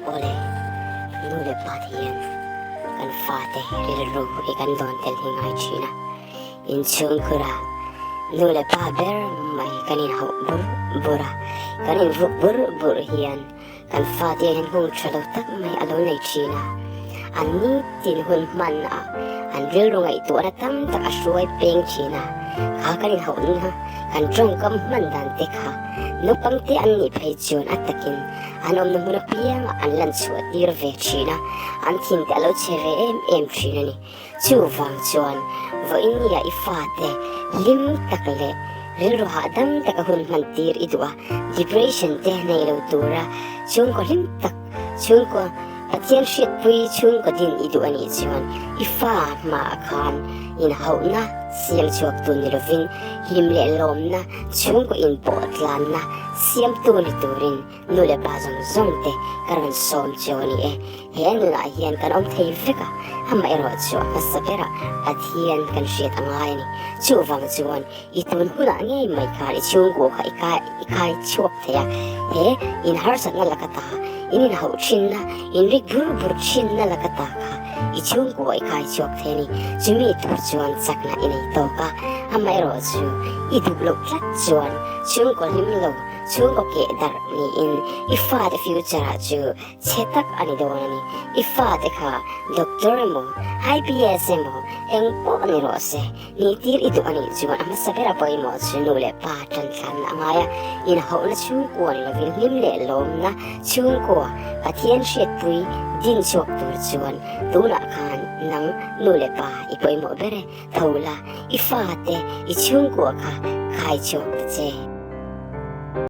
Awle, nu leh pa te hian kan fate rilru hi kan dawn tel hi ngai thin a, inchhungkhur a nu leh pa ber mai kan inhauh bur bur a, kan invuk bur bur hian kan fate hian hung tha lo tak mai a lo nei thin a, an nitin hun hman a an rilru ngaihtuahna tam tak a hruai peng thin a, kha kan inhauh na kan tawngkam hman dan te kha naupang te an nih phei chuan a takin An awmna hmun apiangah an lan chhuah tir ve thin a, an thin te a lo che ve em em thin a ni. Chuvang chuan vawinia i fate hlim tak leh rilru hahdam taka hun hman tir i duh a, depression te nei lo tura chhungkaw hlim tak, chhungkaw Pathian hriatpui chhungkaw din i duh a nih chuan i fa hmaah khan inhauhna siam chhuak tu ni lovin hlim leh lawmna chhungkaw inpawh tlanna siamtu ni turin nu leh pa zawng zawng te ka rawn sawm chu a ni e. He nunah hian kan awm thei vek a, amaherawh chu a hmasa berah Pathian kan hriat a ngai a ni. Chuvang chuan i tun hunah ngei mai khan i chhungkua kha i kai i khai chhuak thei a, he in harsatna laka ta, in inhauh thinna, in rik bur bur thinna laka ta kha i chhungkua i khai chhuak thei a ni. Chumi tur chuan chakna i nei tawk a, amaherawh chu i duh loh tlat chuan chhungkaw hlim lo, Chhungkaw keh darh niin i fate future ah chu chhe tak a ni dawn a ni. I fate kha doctor emaw, IPS emaw eng pawh ni rawh se, nih tir i duh a nih chuan a hmasa ber a pawimawh chu nu leh pa ṭanthlanna a ngai a, inhauhna chhungkua ni lovin hlim leh lawmna chhungkua Pathian hriatpui din chhuak tur chuan tunah khan nang nu leh pa i pawimawh ber e, tho la, i fate i chhungkua kha khai chhuak ta che.